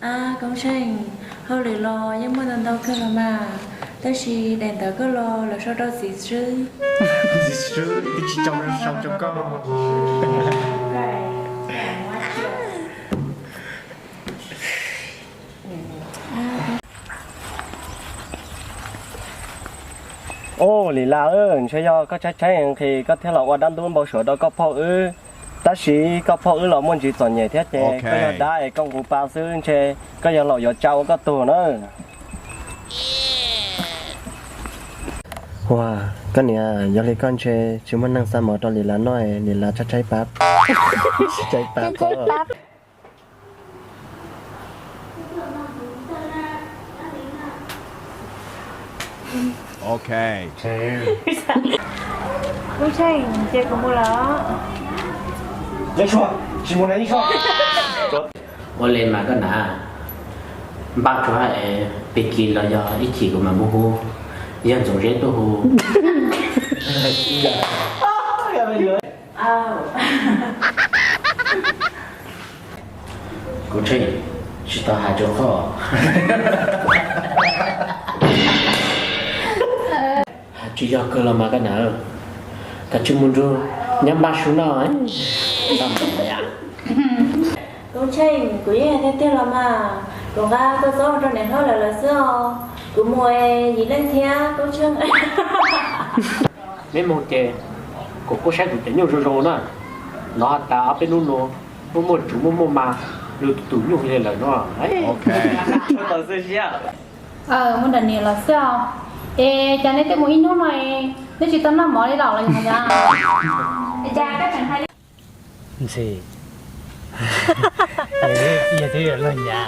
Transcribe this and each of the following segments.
Ab Koob Tsheej, hauj lwm los yeej muaj ntau ntau kawg los mas, tab sis daim ntawv koj los lawv sau rau txiv xwb. Txiv xwb, twb tsis tso, sau rau koj. Ua li las, ntshe yog koj tshaib tshaib nqhis koj thiaj los ua dab ntub npau suav rau koj phauj wb. Tab sis koj phauj wb los muaj ntsis txom nyem thiab ces koj yog dab es koj nqus pa xwb, ntshe koj yog laus yuav tsa ua koj tug na. Ua, koj niam, yog li koj ntshe tsis muaj neeg xa mov rau li las noj, li las tshaib tshaib pab, tshaib pab. Ok. Koob Tsheej, ces kuv mus lawm. Ua li mas koj na, npaj tsuag es pig kis los yog ib chim kuv mam mus hu, yog Ntxoov Zeb tuaj hu. Koob Tsheej, tsis tau hais rau koj. Tsis yog kawg los mas koj na, kav tsij mus nrug nyab npaj su noj. Koob Tsheej, kuv yeej hais tiag tiag los mas, kuv nqa kua txob rau niam hlob lawv lawm xwb os. Kuv mus es yim leej thiab Koob Tsheej. Neb mus ces kuv kuj saib kuv cov nyuj zoo zoo na. Nov has tas ob peb hnub no muaj muaj tsuv muaj muaj mas, lug tus nyuj li lawm no. Tau xwb siab. Muaj nram niam los xwb os. Es cas neb twb mus ib hnub no neb tsis tau noj mov li los los yog? Cas koj tseem hais li ntxhi, yog twb yog luag nyav.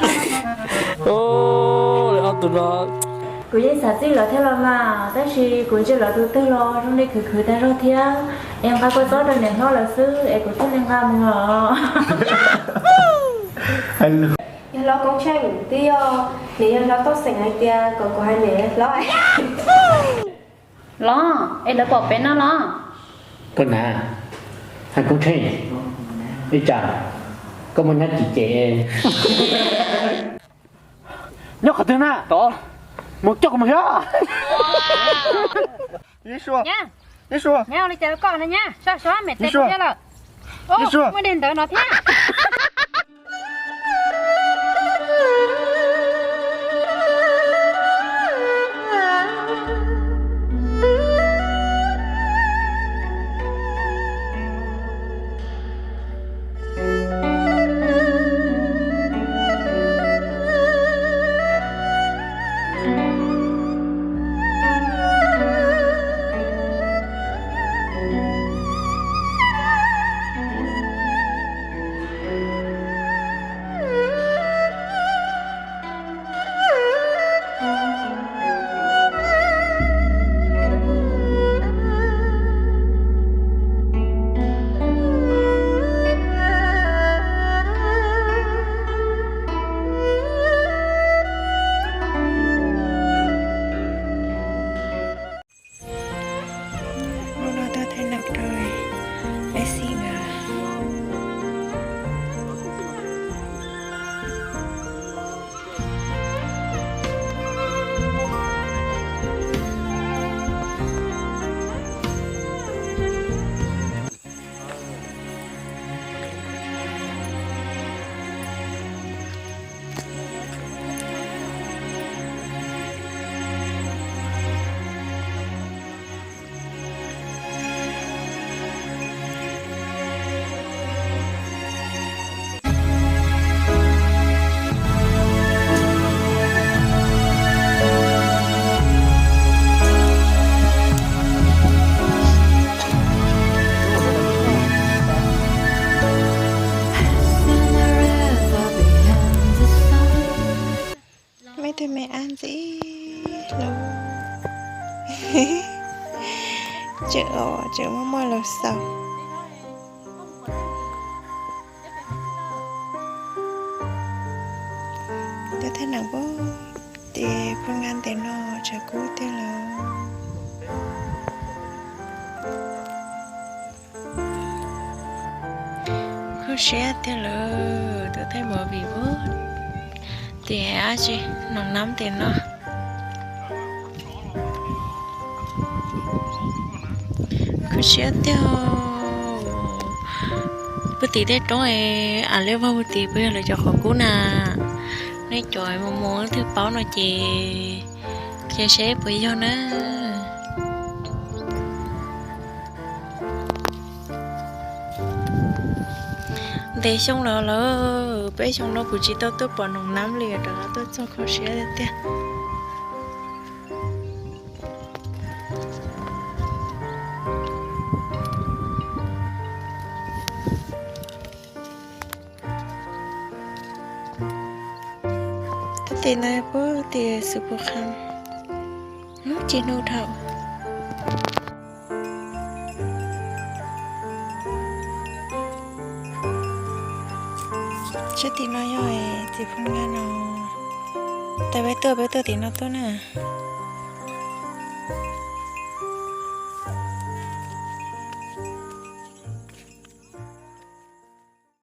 Ob tug no, kuv yeej xav txij lawv thiab los mas, tab sis kuv ntsia lawv tus twg los zoo li khwv khwv tag zog thiab. Es nqa kua txob rau niam hlob lawv xwb es kuv thiaj li nqa mus os. Yog hlob Koob Tsheej, twb yog niam yog hlob toj xeem hais tias kom kuv hais niam hlob. Los, es lawv pom peb no los? Koj na, hais Koob Tsheej, ib tsam koj muaj nyab cem cem. Nyob qhov twg na, tod mus coj kuv mus thiab. Nyab, li cas rau koj no nyab, sab sab mem tes kuv thiab lawm. Muaj dej ntawd no thiab. Hnub no tuaj thaij neem rau peb xeem na. Meb tug me ab ntxim hlub. Tseem os, tseem muaj muaj lus xaus. Tuaj thaij neem pub ces pub nqa ntev no tshav kub tiag lawm. Kub siab tiag lawm, tuaj thaij movie pub Tim dab tsi, Noom Nab tim no. Kho siab tiag. Puag tim tej roob es a li vag puag tim puas yog lawv cov qhov kub na? Nej cov mus mus twg paub no ces qhia seb puas yog na. Ntev xyoo los lawm, peb xyoo no kuv tsis tau tuaj pom Noom Nab li, rov qab tuaj txog kho siab tiag. Tim no puag tim Xus Pus Kham, hnub tsis hnub dhau. Sab tim no yog txiv Phoo Nab no. Tab peb tuaj, peb tuaj tim no tuaj na.